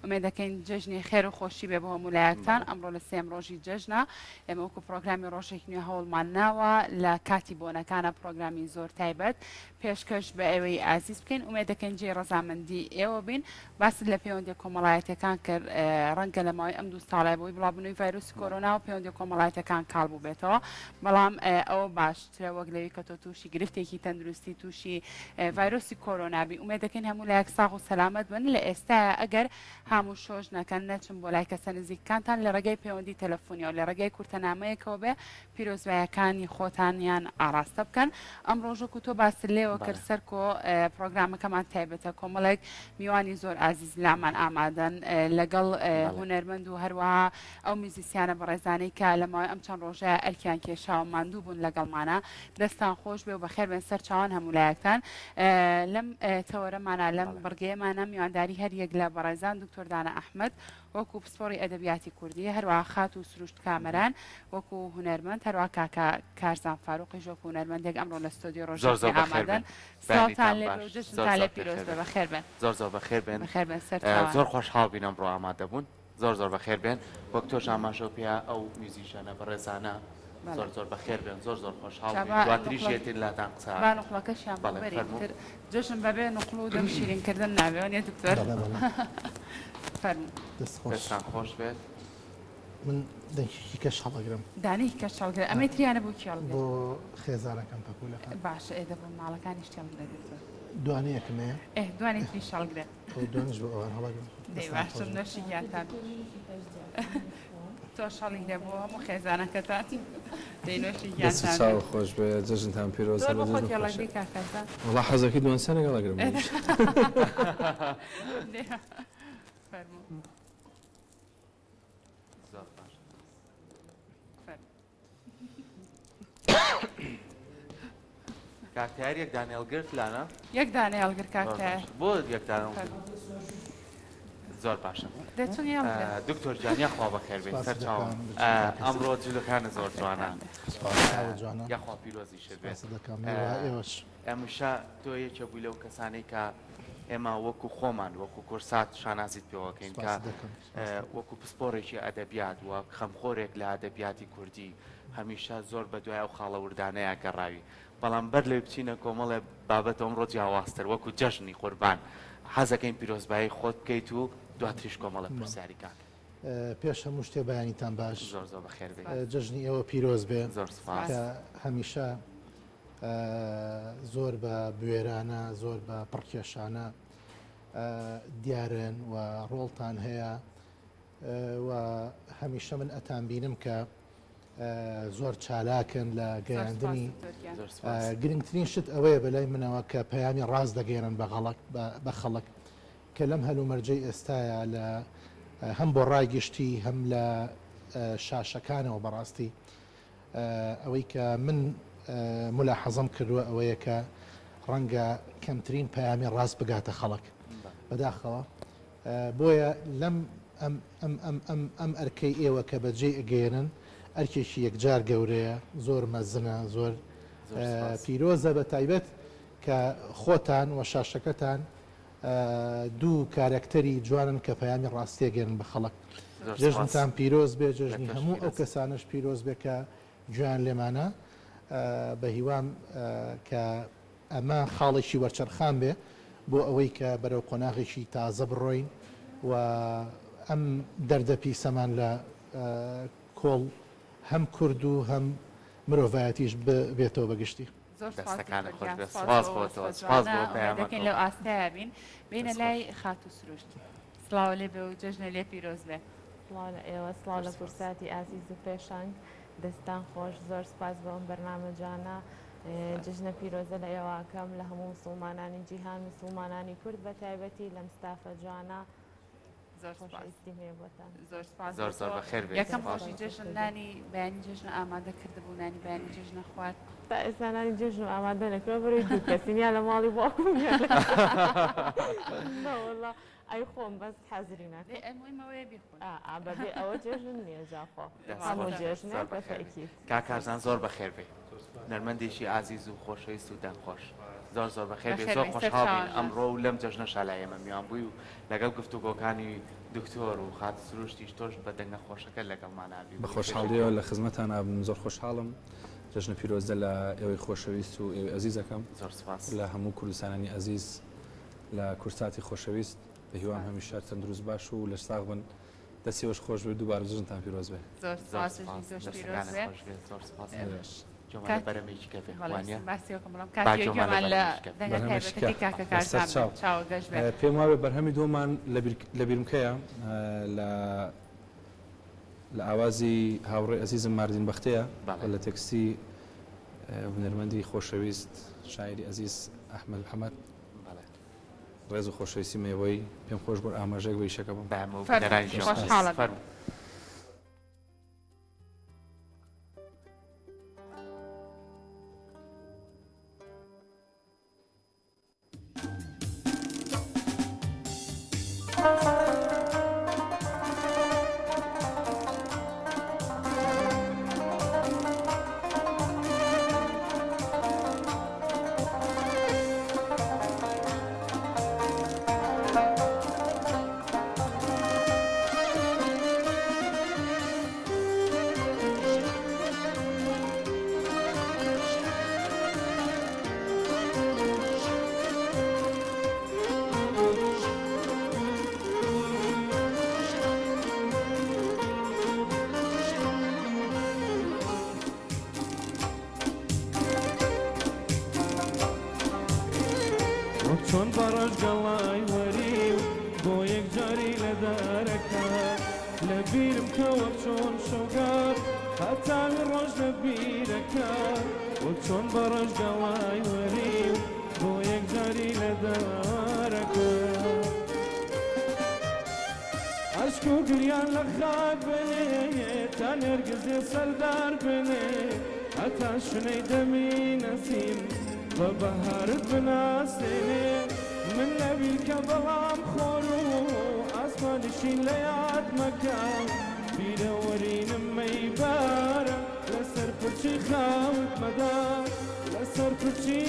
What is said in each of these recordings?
ئومێدەکەین جەژنی خێر و خۆشی بێ بۆ هەموو لایەکتان. ئەمڕۆ لە سێیەم ڕۆژی جەژنە، ئێمە وەکو پڕۆگرامی ڕۆژێکی نوێ هەوڵمان ناوە لە کاتی بۆنەکانە پڕۆگرامی زۆر تایبەت پێشکەش بە ئێوەی ئازیز بکەین، ئومێد دەکەین جێی ڕەزامەندی ئێوە بین. باست لە پەیوەندیە کۆمەڵایەتیەکان کرد، ڕەنگە لە ماوەی ئەم دوو ساڵەی بەهۆی بڵاوبوونەوەی ڤایرۆسی کۆرۆناوە پەیوەندیە کۆمەڵایەتیەکان کاڵ بووبێتەوە، بەڵام ئەوە باشترە وەک لەوی کە تۆ تووشی گرفتێکی تەندروستی تووشی ڤایرۆسی کۆرۆنا بی. ئومێد دەکەین هەموو لایەک ساغ و سەلامەت بن. لە ئێستایا ئەگەر هاموشۆش نەکەن نەچن بۆ لای کەسە نزیکەکانتان لە ڕێگای پەیوەندی تەلەفونیەوە لە ڕێگای کورتەنامەیەکەوە بێ پیرۆزبایەکانی خۆتانیان ئاڕاستە بکەن. ئەمڕۆش وەکو تۆ باست لێوە کرد سەرکۆ پڕۆگرامەکەمان تایبەتە کۆمەڵێک میوانی زۆر ئازیز لامان ئامادەن لەگەڵ هونەرمەند و هەروەها ئەو میوزیسیانە بەڕێزانەی کە لە ماوەی ئەم چەند ڕۆژەیە ئەرکیان کێشاوە ماندوو بوون لەگەڵمانە دەستان خۆش بێ و بەخێر بێن سەر چاوان هەموو لایەکتان لەم تەوەرەمانە لەم بڕگەیەمانە میوانداری هەر یەک لە بەڕێزان دکتۆر دانا ئەحمەد وەکو پسپۆڕی ئەدەبیاتی کوردی، هەروەها خاتوو سروشت کامەران وەکو هونەرمەند، هەروەها کاکە کارزان فاروقیش وەکو هونەرمەندێک ئەمڕۆ لە ستۆدیۆی زۆر زۆر ڕۆژێکی بەخێر ئامادەن. بێن. سڵاوتان بەیانیتان لێ بێ باش. و زۆر جەژنتان زۆر لێ پیرۆز بەخێر بێ. بێن. بەخێر بێن. زۆر زۆر بەخێر بێن. بەخێر بێن سەرچاوان. زۆر خۆشحاڵ بین ئەمڕۆ ئامادە بوون. زۆر زۆر بەخێر بێن. وەک تۆش ئاماژەو پێیا ئەو میوزیشەنە بەڕێزانە بەڵێ. زۆر زۆر بەخێر بێن. زۆر زۆر خۆشحاڵ جا بین. با دواتریش نوقڵە یەتین لاتان قسە با ئەکەین. نوقڵەکەشیان بۆ بەڵێ بەرین فەرموو. تر جەژن بەبێ نوقڵ و دەم شیرین کردن نابێ وەنیە دکتۆر؟ بەڵێ بەڵێ. فەرموو. دەست خۆش. دەستتان خۆش بێت. من دەنکێکی کەش هەڵئەگرم. دانەیەکی کەش هەڵگرە. ئەمەی تریانە بۆ کێ هەڵگرت؟ بۆ خێزانەکەم پەپوولەکان. باشە ئێ دە بۆ ماڵەکانیش تێڵگرە دکتۆر. دوانەیەکم هەیە. ئێ دوانەی تریش هەڵگرە. ئەو دوانەش بۆ ئەوان هەڵئەگرم. دەی دەستان باشە خۆش بێت. نۆشی گیانتان. تۆش هەڵیگرە بۆ هەموو خێزانەکەتان. دەی نۆشی دەست و گیانتان چاو بێت. خۆش بێ جەژنتان پیرۆز تۆ هەر بۆ بە خۆت جەژن خۆشی. هەڵەگری کاک کارزان. وەڵا حەزەکەی دوانسە لەگەڵ ئەگرم منیش. دەی فەرموو. زۆر باش. فەرموو. کاک تایەر یەک دانەی هەڵگرت لانە؟ یەک دانەی هەڵگر کاک زۆر تایەر. باشە. بۆ یەک دانە هەڵگر؟ فەرموو. زۆر باشە. دە چۆن هەڵگرە؟ دکتۆر گیان یاخوا بەخێر بێی سپاست سەرچاوم دەکەم بژیت کاک ئەمڕۆ جلەکانت زۆر جوانە. بەخێرتان بێ. سپاس چاوت جوانە. یاخوا پیرۆزیشت بێت. سپاست دەکەم هەروەها ئێوەش. هەمیشە تۆ یەکێ بووی لەو کەسانەی کە ئێمە وەکو خۆمان وەکو کورسات شانازیت پێوەکەین کە سپاست دەکەم سپاست دەکەم. وەکو پسپۆڕێکی ئەدەبیات وەک خەمخۆرێک لە ئەدەبیاتی کوردی هەمیشە زۆر بە دوای ئەو خاڵە وردانەیا گەڕاوی بەڵام بەر لەوەی بچینە کۆمەڵێ بابەتەوە ئەمڕۆ جیاوازتر وەکو جەژنی قوربان حەزەکەین پیرۆزبایی خۆت بکەیت و دواتریش کۆمەڵێ پرسیاری کاک. پێش هەموو شتێ بەیانیتان باش. زۆر زۆر بەخێر بێی. جەژنی ئێوە پیرۆز بێ. زۆر سوپاس. کە هەمیشە زۆر بە بوێرانە زۆر بە پڕکێشانە دیارن و ڕۆڵتان هەیە و هەمیشە من ئەتانبینم کە زۆر چالاکن لە گەیاندنی گرنگترین شت ئەوەیە بەلای منەوە کە پەیامی ڕاست دەگەێنن بە غەڵک بە خەڵک کە لەم هەلومەرجەی ئێستاە لە هەم بۆ ڕای گشتی هەم لە شاشەکانەوە بەڕاستی ئەوەی کە من مولاحەزەم کردووە ئەوەیە کە ڕەنگە کەمترین پەیامی ڕاست بگاتە خەڵک بەداخەوە بۆیە لەم ئەم ئەم ئەم ئەم ئەم ئەرکەی ئێوە کە بەجێی ئەگەیەنن ئەرکێکی یەکجار گەورەیە زۆر مەزنە زۆر پیرۆزە بە تایبەت کە خۆتان و شاشەکەتان دوو کارەکتەری جوانن کە پەیامی ڕاستی ئەگەیەنن بە خەڵک. جەژنتان پیرۆز بێ، جەژنی هەموو ئەو کەسانەش پیرۆز بێ کە گوێیان لێمانە. بە هیوام کە ئەمە خاڵێکی وەرچەرخان بێ بۆ ئەوەی کە بەرەو قۆناغێکی تازە بڕۆین و ئەم دەردە پیسەمان لە کۆڵ هەم کورد و هەم مرۆڤایەتیش ببێتەوە بە گشتی. زۆر سپاس دەستەکانت دکتۆر خۆش گیان بێت سپاس سپاس بۆ بۆ تۆ وەسفە سپاس جوانە بۆ ئومێد دەکەین پەیامەکەو لەو ئاستەیا بین بێینە دەست خۆش. لای خاتوو سروشت سڵاو لێ بێ و جەژنە لێ پیرۆز بێ. سڵاو لە ئێوە سڵاو زۆر لە سپاس. کورساتی ئازیز و پێشەنگ دەستان خۆش زۆر سپاس بۆ ئەم بەرنامە جوانە سپاس. جەژنە پیرۆزە لە ئێوە ئەکەم لە هەموو موسڵمانانی جیهان موسڵمانانی کورد بە تایبەتی لەم ستافە جوانە زۆر سپاس. خۆشەویستیم هەیە بۆتان. زۆر سپاس زۆر بۆ زۆر تۆ. بەخێر بێیت یەکەم سپاس. ڕۆژی جەژن نانی بەیانی جەژنە ئامادە کردبوو نانی بەیانی جەژنە خوارد. تا ئێستا نانی جەژنم ئامادە نەکردوە بەرەی دوو کەسین یا لە ماڵی باوکم یا لە نەوەڵا ئەی خۆم بەس حازری دەی ناکەم. ئەی موهیم ئەوەیە بیخۆن. ئا ئا بەبێ ئەوە جەژن نییە جا خۆ دەست هەموو خۆش بێت جەژنێک زۆر بە بەخێر بێی. تەئکید. کاک کارزان زۆر بەخێر بێی هونەرمەندێکی ئازیز و خۆشەویست و دەنگ خۆش زۆر زۆر بەخێر بێی بەخێر زۆر بێی خۆشحاڵ بین سەرچاوان. ئەمڕۆ و لەم جەژنەشا لای ئێمە میوان بووی و لەگەڵ گفتوگۆکانی. دکتۆر و خاتوو سروشتیش تۆش بە دەنگە خۆشەکەت لەگەڵمان ئەبی بە خۆشحاڵیەوە لە خزمەتان ئەبم زۆر خۆشحاڵم جەژنە پیرۆزە لە ئێوەی خۆشەویست و ئێوەی ئەزیزەکەم زۆر سپاس لە هەموو کوردستانانی ئەزیز لە کوردساتی خۆشەویست بە هیوام هەمیشە تەندروست باش و لەش ساغ بن دەستی ئێوەش خۆش بێت دووبارە جەژنتان پیرۆز بێ. زۆر سپاس جەژنی تۆش پیرۆز بێ. زۆر سپاس گوێمان لە بەرەمێکی کە بێ وانیە؟ باسی وەکەم بڵێم کاتی گوێمان لە دەنگە تایبەتەکەی کاکە کارزان بێ چاوە گەش بێ. پێم وابێ بەرهەمی دووەمان لە بیرمکەیە لە لە ئاوازی هاوڕێ ئەزیزم ماردین بەختەیە لە تێکستی هونەرمەندی خۆشەویست شاعیری ئەزیز ئەحمەد محەمەد. ڕێز و خۆشەویستیم هەیە بۆی، پێم خۆش بوو ئاماژەیەک بە ئیشەکە بم. فەرموو، خۆشحاڵە بم. وەک چۆن بە ڕەش گەڵای وەری و بۆ یەکجاری لە دارەکە لە بیرم کە وەک چۆن شەوگار هەتاوی ڕۆژ لە بیرەکە وەک چۆن بە ڕەش گەڵای وەری و بۆ یەکجاری لە دارەکە ئەشک و گریان لە خاک بنێ تا نێرگزێ سەردار بنێ هەتا شنەی دەمی نەسیم بە بەهارت بناسێنێ من لە بیرکە بەڵام خۆر و ئاسمانیشین لە یاد مەکە بیرەوەرینم مەیبارە لەسەر پرچی خاوت مەدە لەسەر پرچی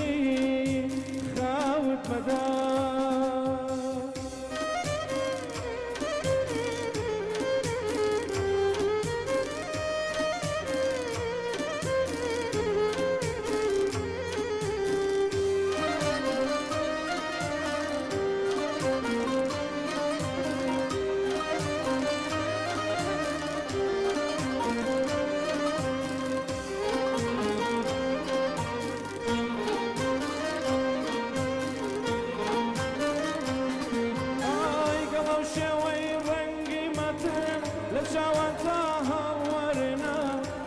خاوت مەدە. ئای گەڵاو شێوەی ڕەنگی مەتر لە چاوانتا هەڵوەرێنە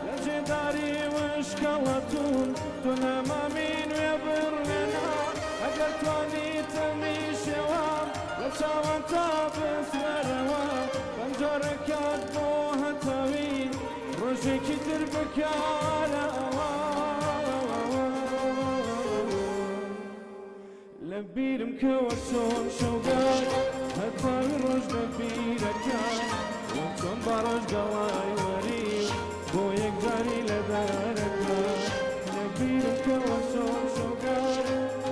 لە جێداری وشکەڵەتون تۆ نەمامی نوێ بڕوێنە ئەگەر توانی تەمی شێوام لە چاوانتا بسوێرەوە بەم جۆرە کات بۆ هەتاوی ڕۆژێکی تر بکارەوە. لە بیرم کەوە چۆن شەوگار هەتاوی ڕۆژ لە بیرەکە وەک چۆن بە ڕۆژ گەڵای وەری بۆ یەکجاری لە دارەکە لە بیرم کەوە چۆن شەوگار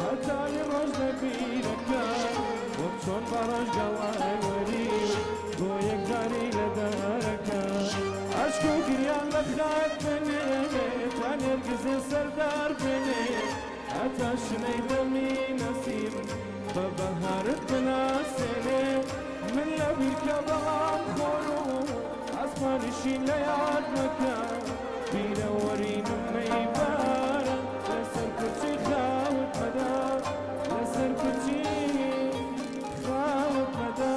هەتاوی ڕۆژ لە بیرەکە وەک چۆن بە ڕۆژ گەڵای وەری بۆ یەکجاری لە دارەکە ئەشک و گریان لە خاک بنێ تا نێرگزێ سەردار بنێ هەتا شنەی دەمی نەسیم بە بەهارت بناسێنێ من لە بیرکە بەڵام خۆر و ئاسمانی شین لە یاد مەکە بیرەوەرینم مەیبارە لەسەر کورچی خاوت مەدە لەسەر کورچی خاوت مەدە.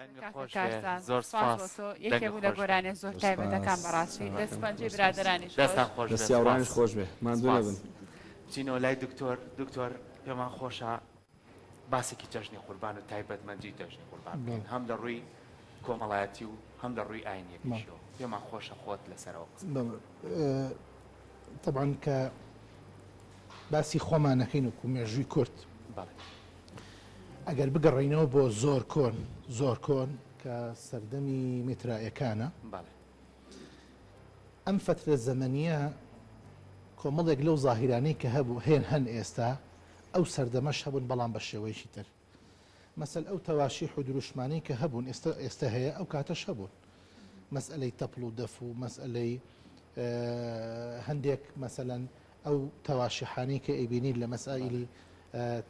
دەنگە خۆش بێ زۆر سپاس یەکێ بوو لە گۆرانیە زۆر تایبەتەکان بەڕاستی دەست پەنجەی برادەرانیش خۆش. دەستان خۆش بێ دەستی هاوڕانیش سپاس خۆش بێ ماندوو سپاس نەبن. بچینەوە لای دکتۆر دکتۆر پێمان خۆشە باسێکی جەژنی قوربان و تایبەتمەندی جەژنی قوربان بکەین هەم لە ڕووی. کۆمەڵایەتی و هەم لە ڕووی ئاینیەکەشەوە. پێمان خۆشە خۆت لەسەرەوە قسە. تەبعەن کە باسی خۆمان نەکەین وەکو مێژووی کورد ئەگەر بگەڕینەوە بۆ زۆر کۆن زۆر کۆن کە سەردەمی میترائەکانە ئەم فترە زەمەنیە کۆمەڵێک لەو زاهیرانەی کە هەبوو هێن هەن ئێستا ئەو سەردەمەش هەبوون بەڵام بە شێوەیەکی تر مەسەل ئەو تەواشیح و دروشمانەی کە هەبوون ئێستا ئێستا هەیە ئەو کاتەش هەبوون مەسئلەی تەپڵ و دەف و مەسئلەی هەندێک مەسەلەن ئەو تەواشیحانەی کە ئەیبینین لە مەسائلی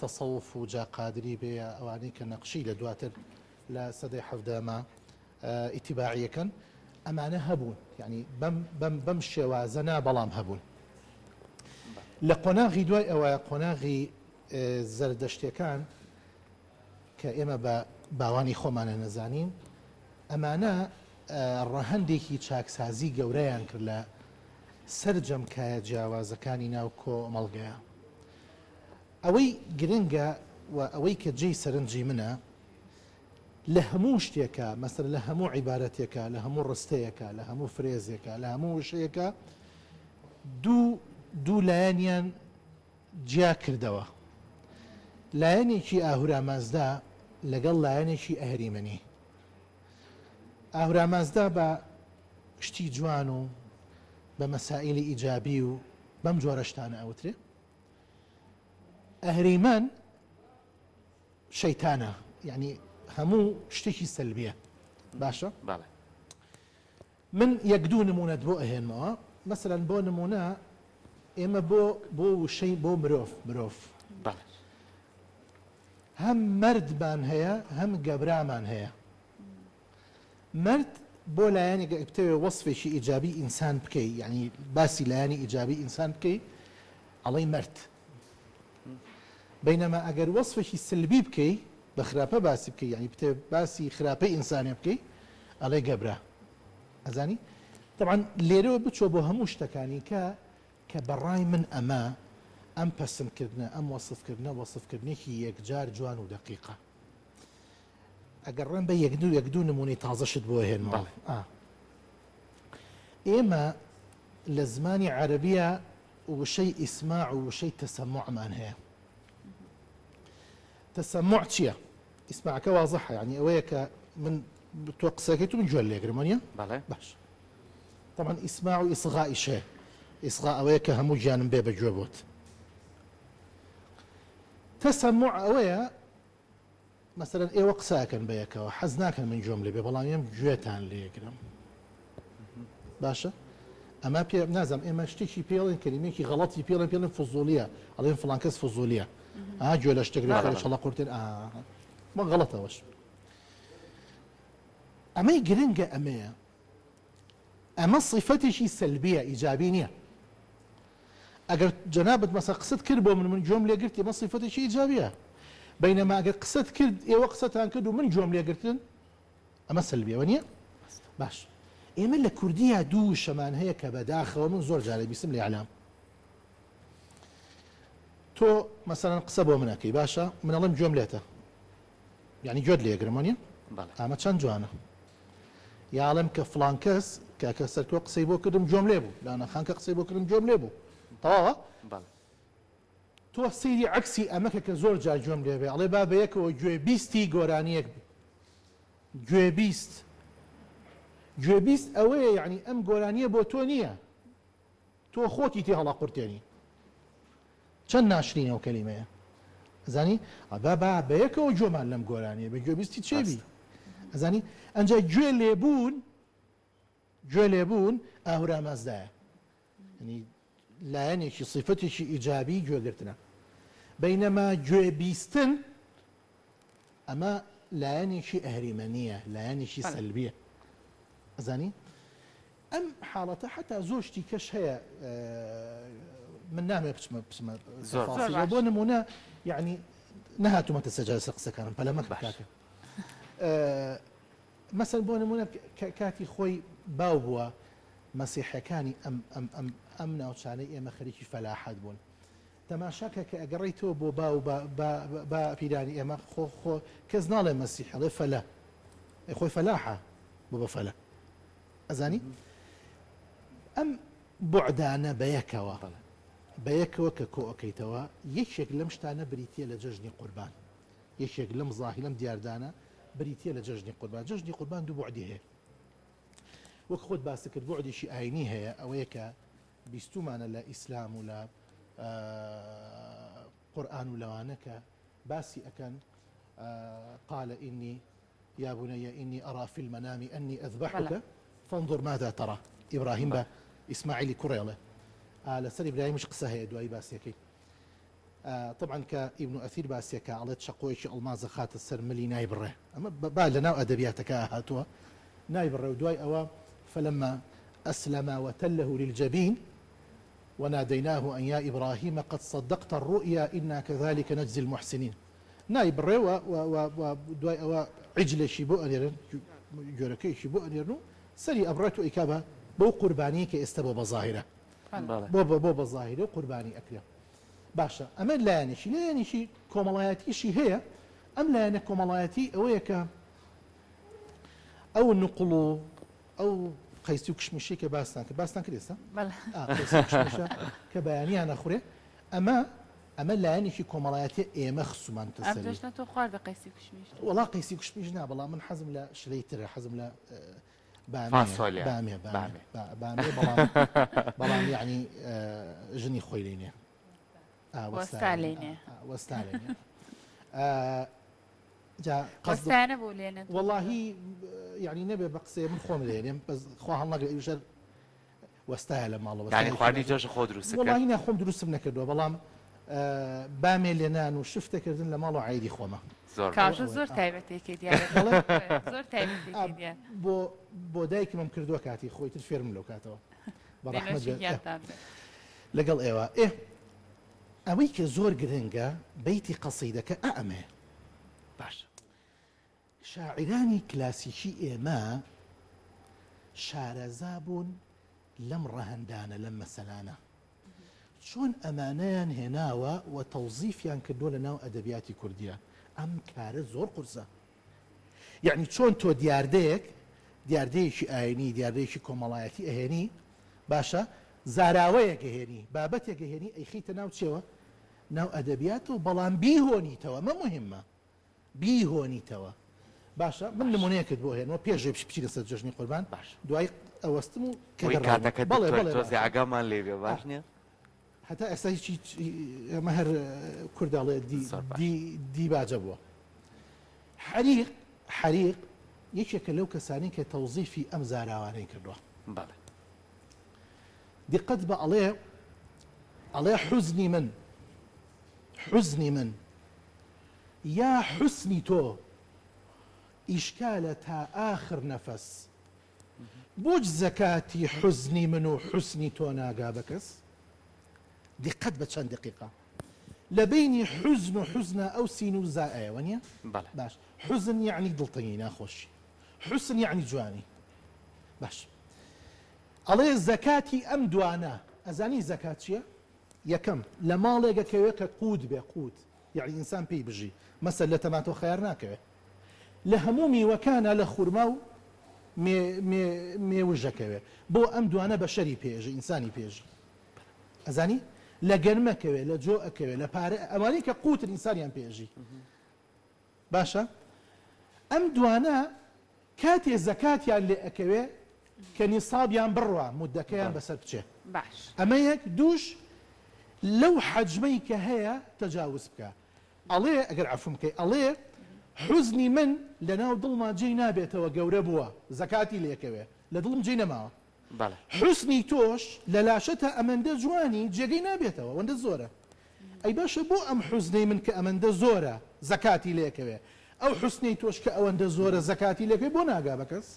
تەسەوف و جا قادری بێ یا ئەوانەی کە نەقشی لە دواتر لە سەدەی حەفدەما ئیتیباعیەکەن ئەمانە هەبوون یعنی بەم بەم بەم شێوازە نا بەڵام هەبوون لە قۆناغی دوای ئەوە قۆناغی زەردەشتەکان کە ئێمە بە باوانی خۆمانە نەزانین ئەمانە ڕەهەندێکی چاکسازی گەورەیان کرد لە سەرجەم کایە جیاوازەکانی ناو کۆمەڵگەیە. ئەوەی گرنگە و ئەوەی کە جێی سەرنجی منە لە هەموو شتێکا، مەسەلەن لە هەموو عیبارەتێکا، لە هەموو ڕستەیەکا، لە هەموو فرێزێکا، لە هەموو وشەیەکا دوو دوو لایەنیان جیا کردەوە. لایەنێکی ئاهورامازدا لەگەڵ لایەنێکی ئەهریمەنی. ئاهورامازدا بە شتی جوان و بە مەسائیلی ئیجابی و بەم جۆرە شتانە ئەوترێ. ئەهریمەن شەیتانە، یعنی هەموو شتێکی سەلبیە. باشە؟ بەڵێ. من یەک دوو نموونەت بۆ ئەهێنمەوە، مەسەلەن بۆ نموونە ئێمە بۆ بۆ وشەی بۆ مرۆڤ مرۆڤ بەڵێ. هەم مەردمان هەیە هەم گەبرامان هەیە. مەرد بۆ لایەنێک ئەگەر بتەوێ وەسفێکی ئیجابی ئینسان بکەی یعنی باسی لایەنی ئیجابی ئینسان بکەی ئەڵێی مەرد. بەینەما ئەگەر وەسفێکی سلبی بکەی بە خراپە باسی بکەی یعنی بتەوێ باسی خراپەی ئینسانێ بکەی ئەڵێ گەبرا. ئەزانی؟ تەبعەن لێرەوە بچۆ بۆ هەموو شتەکانی کە کە بە ڕای من ئەمە ئەم پەسندکردنە ئەم وەسفکردنە وەسفکردنێکی یەکجار جوان و دەقیقە. ئەگەر ڕێم بە یەک دوو یەک دوو نموونەی تازەشت بۆ هێنمەوە. بەڵێ. ئا. ئێمە لە زمانی عەرەبییە وشەی ئیسماع و وشەی تەسەموعمان هەیە. تەسەموع چییە؟ ئیسماعەکە وازحە یعنی ئەوەیە کە من تۆ قسەکەیت و من گوێ لێگرم وانیە؟ بەڵێ. باش. طبعا ئیسماع و ئیسغائیش هەیە. ئیسغا ئەوەیە کە هەموو گیانم بێ بە گوێ بۆت. تەسەموع ئەوەیە مەسەلەن ئێوە قسە ئەکەن بە یەکەوە حەز ناکەن من گوێم لێ بێ بەڵام ئێم گوێتان لێگرم باشە ئەمە پێ نازم ئێمە شتێکی پێڵێن کەلیمێکی غەڵەتی پێڵێن پێڵێن فزولیە ئەڵێن فڵان کەس فزولیە ئا گوێ لە شتێک لە چڵە قورتێن ئا بە غەڵەتەوەش ئەمەی گرنگە ئەمەیە ئەمە سیفەتێکی سەلبیە ئیجابی نییە ئەگەر جەنابت مەسەن قسەت کرد بۆ من من گوێم لێ گرتی ئەمە سیفەتێکی ئیجابیە بەینەما ئەگەر قسەت کرد ئێوە قسەتان کرد و من گوێم لێ گرتن ئەمە سەلبیە وەنیە باش ئێمە لە کوردیە دوو وشەمان هەیە کە بەداخەوە من زۆر جارە بیستم لە ئیعلام تۆ مەسەلەن قسە بۆ منەکەی باشە من ئەڵێم گوێم لێتە یعنی گوێت لێگرم وەنیە ئەمە چەند جوانە یا ئەڵێم کە فڵان کەس کاکە سەرکۆ قسەی بۆ کردم گوێم لێ بوو لانە خان کە قسەی بۆ کردم گوێم لێ بوو تەواوە تۆ سەیری عەکسی ئەمەکە کە زۆر جار گوێم لێ بێ ئەڵێ با بە یەکەوە گوێ بیستی گۆرانیەک گوێ بیست گوێ بیست ئەوەیە یعنی ئەم گۆرانیە بۆ تۆ نییە تۆ خۆتی تێ هەڵەقورتێنی چەند ناشرینە ئەو کەلیمەیە ئەزانی ئەبا با بەیەکەوە گوێمان لەم گۆرانیە بێ گوێبیستی چێ بی ئەزانی ئەنجا گوێ لێبوون گوێ لێبوون ئاهورامازدایە ینی لایەنێکی سیفەتێکی ئیجابی گوێگرتنە بینەما گوێ بیستن ئەمە لایەنێکی ئەهریمەنیە لایەنێکی سەلبیە ئەزانی ئەم حاڵەتە حەتا زۆر شتی کەش هەیە من نامەوێ بچمە بچمە تەفاسیلەوە بۆ نمونە یعنی نەهاتوومەتە سەجادە سەر قسەکانم پەلە مەکە کاکە مەسەن بۆ نمونە کاتی خۆی باو بووە مەسیحەکانی ئەم ئەم ئەم ئەم ناوچانەی ئێمە خەریکی فەلاحەت بوون تەماشاکە کە ئەگەڕیتەوە بۆ باو با پیرانی ئێمە خۆ خۆ کەس ناڵێ مەسیح ئەڵێ فەلە. ئەی خۆی فەلاحە بۆ بە فەلە ئەزانی ئەم بوعدانە بەیەکەوە بەیەکەوە کە کۆئەکەیتەوە یەکێک لەم شتانە بریتیە لە جەژنی قوربان یەکێک لەم زاهی لەم دیاردانە بریتیە لە جەژنی قوربان جەژنی قوربان دوو بوعدی هەیە وەک خۆت باست کرد بوعدێکی ئاینی هەیە ئەوەیە کە بیستومانە لە ئیسلام و لە قورئان و لەوانە کە باسی ئەکەن قال إني یا بني إني أرى في المنام أني أذبحك فانظر ماذا ترى ئیبراهیم بە ئیسماعیلی کوڕی ئەڵێ لەسەر ئیبراهیمیش قسە هەیە دوایی باسیەکەی طبعا کە ئیبن ئەثیر باسیەکە ئەڵێت چەقۆیەکی ئەڵمازە خاتە سەر ملی نایبڕێ ئەمە با لەناو ئەدەبیاتەکە هاتووە نایبڕێ و دوای ئەوە فلما أسلم وتله للجبين وناديناه أن يا إبراهيم قد صدقت الرؤيا إنا كذلك نجزي المحسنين نایبڕێ و و دوای ئەوە عیجلێکی بۆ ئەنێرن گوێرەکەیەکی بۆ ئەنێرن و سەری ئەبڕێت و ئەیکا بە بەو قوربانیەی کە ئێستا بۆ بەزاهیرە بۆ بۆ بەزاهیرە و قوربانی ئەکرێ باشە ئەمە لایەنێکی لایەنێکی کۆمەڵایەتیشی هەیە ئەم لایەنە کۆمەڵایەتی ئەوەیە کە ئەو نقڵ و ئەو قەیسی و کشمیشی کە باستان کرد باستان کرد ئێستا کە بەیانیان ئەخورێ ئەمە ئەمە لایەنێکی کۆمەڵایەتیە ئێمە خسومانتە ئەم سەری. جەژنە تۆ خواردە قەیسی و کشمیش؟ وەڵا قەیسی و کشمیش نا بەڵام من حەزم لە شلەی ترە حەزم لە بامێ فاسۆلیا. بامێ بامێ بامێ. با- بامێ بەڵام بەڵام یعنی ژنی خۆی لێ نییە. ئا، وەستا وەستا لێی لێ نییە. نییە. ئا، وەستا لێ نییە. ئا، جا قەسد وەستایە نەبوو لێ نەت. وەڵاهی یعنی نەبێ بە قسەیە من خۆم لێنێم بەس خوا هەڵنەگرێ ئەویش هەر وەستایە لە ماڵەوە یانی خواردنی جەژن خۆ دروست کرد؟ وەڵاهی نا خۆم دروستم نەکردووە بەڵام بامێ لێنان و شفتەکردن لە ماڵەوە عەیدی خۆمە. زۆر کاژە زۆر تایبەتێکی دیارە زۆر تایبەتێکی دیار بۆ بۆ دایکمم کردووە کاتی خۆی تر فێرم لەو کاتەوە بە ڕەحمەت بێت. لەگەڵ ئێوە ئێ ئەوەی کە زۆر گرنگە بەیتی قەسیدەکە ئا ئەمەیە باش شاعیرانی کلاسیکی ئێمە شارەزا بوون لەم ڕەهەندانە، لەم مەسەلانە. چۆن ئەمانەیان هێناوە و تەوزیفیان کردووە لە ناو ئەدەبیاتی کوردییا. ئەم کارە زۆر قورسە. یەعنی چۆن تۆ دیاردەیەک، دیاردەیەکی ئایینی، دیاردەیەکی کۆمەڵایەتی ئەهێنی، باشە، زاراوەیەک ئەهێنی، بابەتێک ئەهێنی ئەیخەیتە ناو چیەوە؟ ناو ئەدەبیاتەوە، بەڵام بیهۆنیتەوە، ئەمە موهیمە. بیهۆنیتەوە باشە من نمونەیەکت بۆ هێنمەوە پێش ئەوەی بچینە سەر جەژنی قوربان باش. دوای ئەوەستم و کە بۆی گەڕامەوە. کاتەکە بەڵێ دکتۆر بەڵێ تۆزێ باشە. ئاگامان لێ بێ باش ئا. نییە؟ هەتا ئێستا هیچ هیچ ئەمە هەر کورد ئەڵێ دی زۆر باش. دی دیباجە بووە. حەریق حەریق یەکێکە لەو کەسانەی کە تەوزیفی ئەم زاراوانەی کردووە. بەڵێ. دیقەت بە ئەڵێ ئەڵێ حوزنی من حوزنی من یا حوسنی تۆ ئیشکالە تا ئاخر نەفەس بۆچ زەکاتی حوزنی من و حوسنی تۆ ناگا بە کەس دیقەت بە چەند دقیقە لە بەینی حوزن و حوزنا ئەو سین و زا ئەیە وەنیە بەڵێ. باش حوزن یەعنی دڵتەنگی ناخۆشی حوسن یەعنی جوانی باش ئەڵێ زەکاتی ئەم دوانە ئەزانی زەکات چیە یەکەم لە ماڵێک ئەکەوێ کە قوت بێ قوت یەعنی ئینسان پێی بژی مەسەل لە تەماتۆ خەیار ناکەوێ لە هەموو میوەکانا لە خورما و مێ مێ مێوژ ئەکەوێ بۆ ئەم دوانە بەشەری پێ ئەژی ئینسانی پێ ئەژی ئەزانی لە گەنم ئەکەوێ لە جۆ ئەکەوێ لە پارە ئەوانەی کە قوتن ئینسانیان پێ ئەژی باشە ئەم دوانە کاتێ زەکاتیان لێ ئەکەوێ کە نیسابیان بڕوا مودەکەیان بەسەر بچێ باش. ئەمە یەک دووش لەو حەجمەی کە هەیە تەجاوز بکا ئەڵێ ئەگەر عەفوم بکەی ئەڵێ حوزنی من لەناو دڵما جێی نابێتەوە گەورە بووە زەکاتی لێ کەوێ لە دڵم جێی نەماوە بەڵێ. حوسنی تۆش لە لاشەتا ئەمەندە جوانی جێگەی نابێتەوە ئەوەندە زۆرە ئەی باشە بۆ ئەم حوزنەی من کە ئەمەندە زۆرە زەکاتی لێکەوێ ئەو حوسنەی تۆش کە ئەوەندە زۆرە زەکاتی لێکەوێ بۆ ناگا بە کەس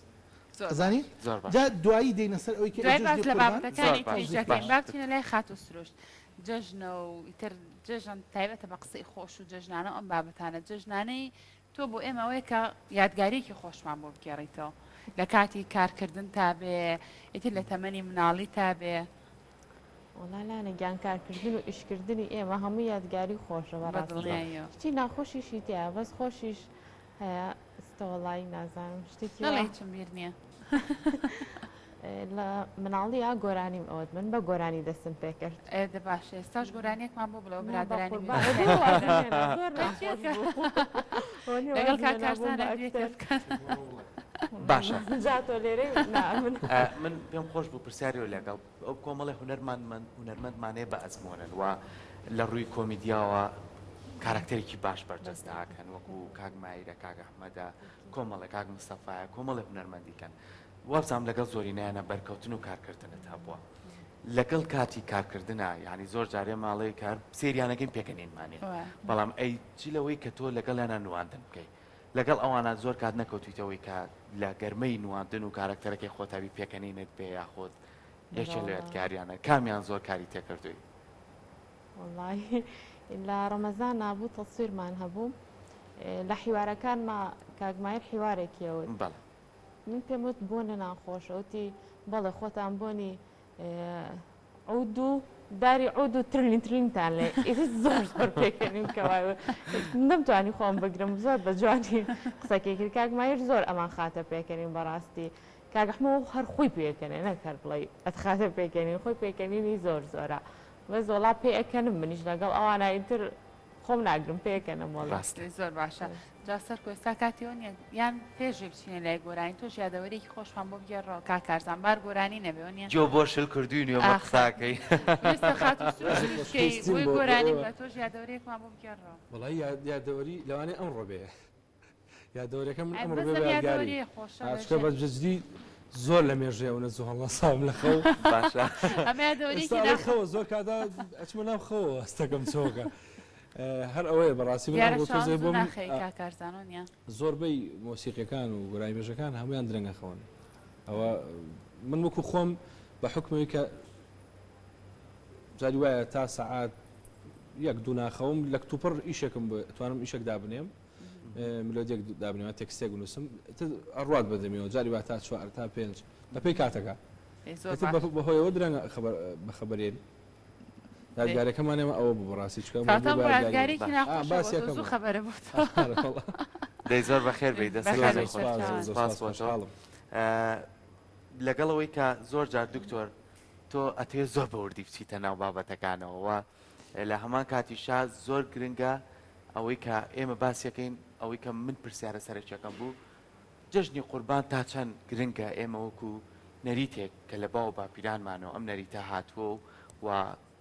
زۆر ئەزانی باش. زۆر باش. جا دوایی دێینە سەر ئەوەی کە دوای ئەی باس جەژنی لە قوربان بابەتەکانی زۆر باش. تریش دەکەین باش. با بچینە لای خاتوو سروشت جەژنە و ئیتر جەژن تایبەتە بە قسەی خۆش و جەژنانە و ئەم بابەتانە جەژنانەی تۆ بۆ ئێمە ئەوەیە کە یادگاریەکی خۆشمان بۆ بگێڕیتەوە لە کاتی کارکردن تا بێ ئیتر لە تەمەنی مناڵی تا بێ. وەڵا لانە گیان کارکردن و ئیشکردنی ئێمە هەموو یادگاری خۆشە بە بەڕاستی دڵنیاییەوە. شتی ناخۆشیشی تیایە بەس خۆشیش هەیە. ئێستا وەڵایی نازانم شتێکی نەڵێ هیچم بیر نییە. لە مناڵییا گۆرانیم ئەوت من بە گۆرانی دەستم پێ کرد. ئێ دە باشە ئێستاش گۆرانیەکمان بۆ بڵێ برادەرانی لەگەڵ کاک کارزان باشە جا تۆ لێرەی نا من من پێم خۆش بوو پرسیاری لەگەڵ ئەو کۆمەڵی هونەرمان من هونەرمەندمانەیە بە ئەزمۆنن و لە ڕووی کۆمیدیاوە کارکتەرێکی باش بەرجەستەکەن وەکو کاک مایرە کاک ئەحمەدە کۆمەڵێ کاک مستەفایە کۆمەڵێ هونەرمەندی کەن وابزانم لەگەڵ زۆرینەیانە بەرکەوتن و کارکردنت هەبووە لەگەڵ کاتی کارکردنا یعنی زۆر جارێ ماڵێ کار سێریانەکەین پێکەنینمانێ بەڵام ئەی چی لەوەی کە تۆ لەگەڵیانە نواندن بکەی لەگەڵ ئەوانە زۆر کات نەکەوتویتەوەی کە لە گەرمەی نواندن و کارەکتەرەکەی خۆتاوی پێکەنینت بێ یاخود یەکێ لە یادگاریانە کامیان زۆر کاری تێکردووی؟ وەڵی لە ڕەمەزان نابوو تەسویرمان هەبوو لە حیوارەکانما کاک ماهیر حیوارێکی ئەوت بەڵێ. من پێم وت بۆنە ناخۆشە وتی بەڵێ خۆتان بۆنی عود و داری عود و ترلین ترلینتان لێ ئیتر زۆر زۆر پێکەنیم کە وای وت. نەمتوانی خۆم بگرم زۆر بە جوانی قسەکەی کرد کاک ماهیر زۆر ئەمان خاتە پێکەنین بەڕاستی کاک ئەحمە هەر خۆی پێکەنێ نەک هەر بڵێی ئەتخاتە پێکەنین خۆی پێکەنینی زۆر زۆرە بەس وەڵا پێئەکەنم منیش لەگەڵ ئەوانە ئیتر خۆم ناگرم پێکەنم وەڵا. ڕاستە. زۆر باشە جا سەرکۆ ئێستا کاتی ئەوە نیە یان پێشێ بچینە لای گۆرانی تۆش یادەوەریەکی خۆشمان بۆ بگێڕەوە کاک کارزان بار گۆرانی نەبێ وەنیە؟ جۆ بۆ شل کردوین و ئێمە ئاخر قساکەی. ویستە خاتوو سروشتیش کەی خۆشەویستیم بۆی بۆ گۆرانی ئێوە. بکە تۆش یادەوەریەکمان بۆ بگێڕەوە. وەڵایی یادەوەری لەوانەیە ئەمڕۆ بێ. یادەوەریەکە من ئەی ئەمڕۆ بەس بێ ئەم بە یادگاری یادەوەریە خۆشە ئا چونکە بەژێ. بە جدی زۆر لە مێژەیە ئەونە زوو هەڵنەساوم لە خەو. باشە. ئەمە یادەوەریەکی ئێستا ئەڵێی ناخۆ. خەوە زۆر کاتا ئەچمە ناو خەوەوە هەستەکەم چۆکە. هەر ئەوەیە بەڕاستی من دیارە ئەمڕۆ شەوان تۆزێ زوو بۆم ناخەوی کاک کارزان وەنیە؟ زۆربەی مۆسیقیەکان و گۆرانیبێژەکان هەموویان درەنگ ئەخەون ئەوە من وەکو خۆم بە حوکمەوەی کە جاری وایە تا سەعات یەک دوو ناخەوم لە کتوپڕ ئیشێکم بۆ توانم ئیشێک دابنێم ملۆدیەک دابنێم تێکستێک بنووسم ئەڕوات بەدەمیەوە جاری وا تا چوار تا پێنج بەپێی کاتەکە بەهۆیەوە درەنگ بەخەبەرێن یادگارەکەمان ئێمە ئەوە بوو بەڕاستی چکە یادگارێکی ناخۆش خەبەرە بوو دەی زۆر بەخێر بێی دەست لەگەڵ ئەوەی کە زۆر جار دکتۆر تۆ ئەتەوێت زۆر بە وردی بچیتە ناو بابەتەکانەوە و لە هەمان کاتیشا زۆر گرنگە ئەوەی کە ئێمە باسیەکەین ئەوەی کە من پرسیارە سەرەکیەکەم بوو جەژنی قوربان تا چەند گرنگە ئێمە وەکو نەریتێک کە لە باو باپیرانمانەوە ئەم نەریتە هاتووە و و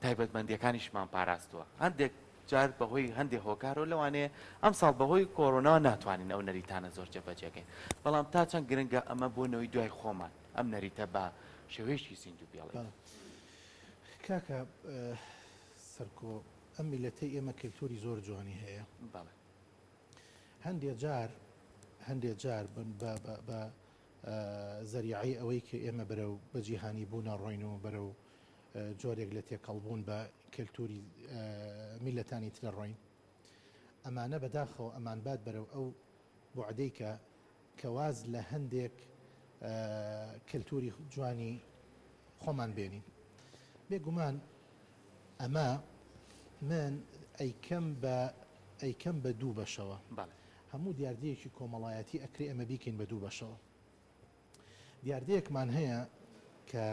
تایبەتمەندیەکانیشمان پاراستووە هەندێک جار بەهۆی هەندێ هۆکارەوە لەوانەیە ئەمساڵ بەهۆی کۆرۆناوە ناتوانین ئەو نەریتانە زۆر جێبەجێکەین بەڵام تا چەند گرنگە ئەمە بۆ نەوەی دوای خۆمان ئەم نەریتە بە شێوەیەکی زیندوو بێڵین. کاکە سەرکۆ ئەم میلەتەی ئێمە کەلتوری زۆر جوانی هەیە بەڵێ. هەندێ جار هەندێ جار بە زەریعەی ئەوەی کە ئێمە بەرەو بە جیهانی بوونە ڕۆین و بەرەو جۆرێک لە تێکەڵبوون بە کەلتوری میلەتانی ترە ڕۆین ئەمانە بەداخەوە ئەمانبات بەرەو ئەو بوعدەی کە کە واز لە هەندێک کەلتوری جوانی خۆمان بێنین. بێگومان ئەمە من ئەیکەم بە ئەیکەم بە دوو بەشەوە. هەموو دیاردەیەکی کۆمەڵایەتی ئەکرێ ئەمە بیکەین بە دوو بەشەوە. دیاردەیەکمان هەیە کە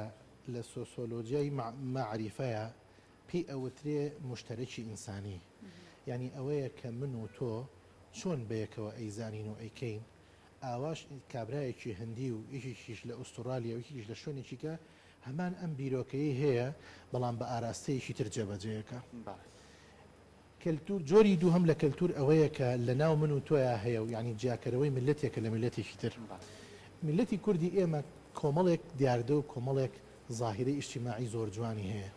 لە سۆسۆلۆجیای مەعریفەیە پێی ئەوترێ موشتەرەکی ئینسانی. یانی ئەوەیە کە من و تۆ چۆن بەیەکەوە ئەیزانین و ئەیکەین، ئاواش کابرایەکی هندی و یەکێکیش لە ئوستوڕالیا و یەکێکیش لە شوێنێکی کە هەمان ئەم بیرۆکەیەی هەیە بەڵام بە ئاراستەیەکی تر جێبەجێیەکا. کەلتور، جۆری دووهەم لە کەلتور ئەوەیە کە لە ناو من و تۆیا هەیە و یانی جیاکەرەوەی میللەتێکە لە میللەتێکی تر. میللەتی کوردی ئێمە کۆمەڵێک دیاردە و کۆمەڵێک زاهیرەی ئیجتیماعی زۆر جوانی هەیە.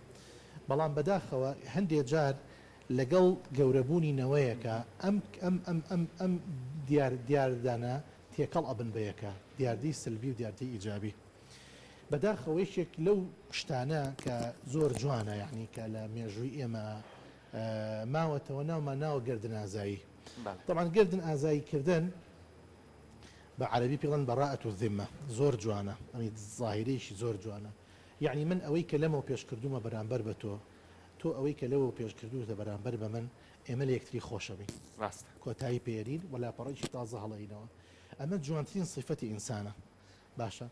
بەڵام بەداخەوە هەندێ جار لەگەڵ گەورەبوونی نەوەیەکا ئەم ئەم ئەم ئەم ئەم دیار دیاردانە تێکەڵ ئەبن بە یەکا، دیاردەی سلبی و دیاردەی ئیجابی. بەداخەوە یەکێک لەو شتانە کە زۆر جوانە یانی کە لە مێژووی ئێمە ماوەتەوە ناومان ناوە گردن ئازایی. تەبعەن گردن ئازایی کردن بە عەرەبی پێی دەڵێن براءة الذمە زۆر جوانە ئەمی زاهیرەیەکی زۆر جوانە یەعنی من ئەوەی کە لەمەو پێش کردوومە بەرامبەر بە تۆ تۆ ئەوەی کە لەوەو پێش کردووتە بەرامبەر بە من ئێمە لە یەکتری خۆشەبین ڕاستە. کۆتایی پێ یەنین و لاپەڕەیەکی تازە هەڵەینەوە. ئەمە جوانترین سیفەتی ئینسانە. باشە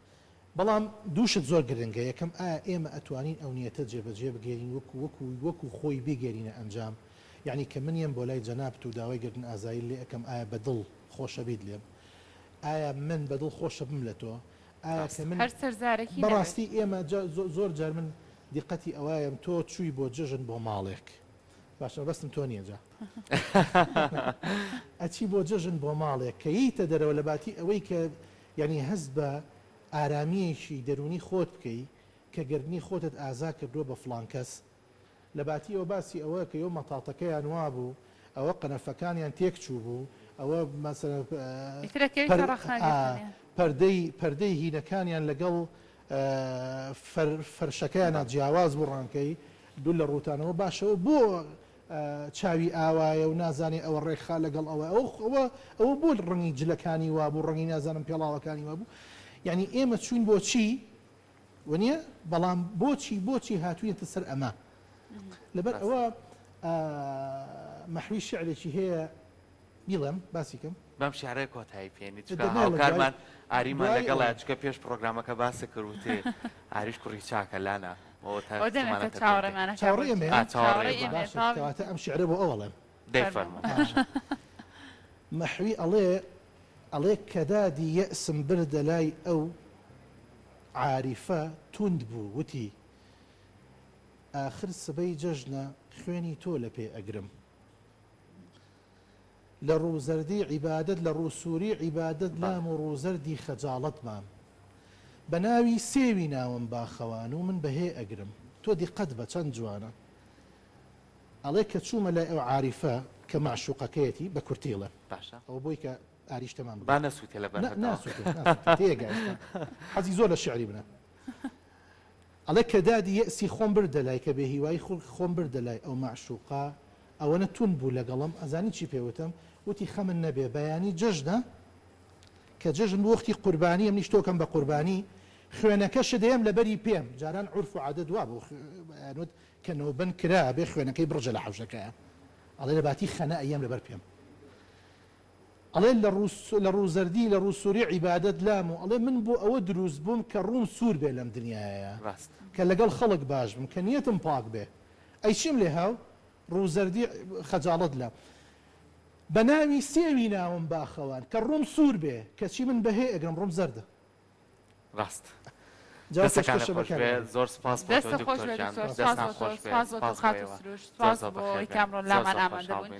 بەڵام دووشت زۆر گرنگە یەکەم ئایا ئێمە ئەتوانین ئەو نیەتە جێبەجێ بگەێنین وەکو وەکو وەکو خۆی بیگەێنینە ئەنجام یەعنی کە من یەم بۆ لای جەنابت و داوای گەردن ئازایی لێ ئەکەم ئایا بە دڵ خۆشەبیت لێم ئایا من بە دڵ خۆشەبم لە تۆ ئایا کە من هەر سەرزارەکی نەبێت. بەڕاستی ئێمە جا زۆر جار من دیقەتی ئەوایەم تۆ چووی بۆ جەژن بۆ ماڵێک باشە مەبەستم تۆ نییە جا ئەچی بۆ جەژن بۆ ماڵێک کە یەیتە دەرەوە لە باتی ئەوەی کە یانی هەست بە ئارامییەکی دەروونی خۆت بکەی کە گەردنی خۆتت ئازا کردووە بە فڵان کەس لە باتی ئەوە باسی ئەوە کەی ئەو مەتاتەکەیان وابوو ئەوە قەنەفەکانیان تێک چووبوو ئەوە مەسەلەن ئیتر ئەکەویتە ڕەخنە گرتنیان. پەردەی پەردەی هینەکانیان لەگەڵ فەر فەرشەکەیانا جیاواز بوو ڕانکەی دوور لە ڕووتانەوە باشە ئەوە بۆ چاوی ئاوایە و نازانێ ئەوە ڕێکخا لەگەڵ ئەوە ئەوە ئەوە ئەوە بۆ ڕەنگی جلەکانی وابوو ڕەنگی نازانم پێڵاوەکانی وابوو یعنی ئێمە چوین بۆ چی وەنیە بەڵام بۆچی بۆچی هاتوینەتە سەر ئەمە لەبەر ئەوە مەحوی شعرێکی هەیە بیڵێم باسی کەم. بەم شعرە کۆتایی پێنی چونکە هاوکارمان ئاریمان لەگەڵە چونکە پێش پرۆگرامەکە باسی کرد وتی ئاریش کوڕی چاکە لانا چاوەڕێ ئێمەیە ئەم شعرە بۆ ئەوەڵێم دەی فەرموو مەحوی ئەڵێ ئەڵێ کە دادی یەئسم بردە لای ئەو عاریفە توند بوو وتی ئاخر سبەی جەژنە خوێنی تۆ لە پێ ئەگرم. لە ڕووزەردی عیبادەت لە ڕووسووری عیبادەت لام و ڕووزەردی خەجاڵەت مام بە ناوی سێوی ناوم باخەوان و من بە هێ ئەگرم تۆ دیقەت بە چەند جوانە ئەڵێ کە چوومە لای ئەو عاریفە کە مەعشوقەکەیەتی بە کورتی ئەڵێم باشە ئەوە بۆی کە ئاریش تەمام با نەسووتێ لەبەر نا هەتاوە. ناسووتێ ناسووتێ تێگا ئێستا حەزی زۆر لە شیعری منە ئەڵێ کە دادی یەئسی خۆم بردە لای کە بێهیوایی خۆم بردە لای ئەو مەعشوقە ئەوەنە توند بوو لەگەڵم ئەزانی چی پێ وتم وتی خەمت نەبێ بەیانی جەژنە کە جەژن بوو وەختی قوربانیە منیش تۆکەم بە قوربانی خوێنەکەشت دەیەم لەبەری پێم جاران عورف و عادەت وابوو ئەیانوت کە نەوبەند کرا ئەبێ خوێنەکەی بڕژێ لە حەوشەکەیا ئەڵێ لە باتی خەنە ئەیەم لەبەر پێم ئەڵێ لە ڕوو لە ڕوو زەردی لە ڕوو سووری عیبادەت لام و ئەڵێ من بۆ ئەوە دروست بووم کە ڕووم سوور بێ لەم دنیایەیا ڕاست. کە لەگەڵ خەڵک باش بم کە نیەتم پاک بێ ئەی چیم لێ هاو ڕوو زەردی خەجاڵەت لە بە ناوی سێوی ناوم باخەوان کە ڕووم سوور بێ کەچی من بە هێ ئەگرم ڕووم زەردە. ڕاست. جا دەستەکانت پێشکەشە خۆش بە بێ کاک زۆر سپاس بۆ تۆ دەستت خۆش دکتۆر بێ گیان دکتۆر سپاس دەستان بۆ تۆ خۆش بێ سپاس بۆ تۆ سپاس بۆ خاتوو ئێوە سروش زۆر سپاس زۆر بۆ بەخێر ئەوەی کە بێن ئەمڕۆ زۆر لامان زۆر ئامادە خۆشحاڵ بوون بووین.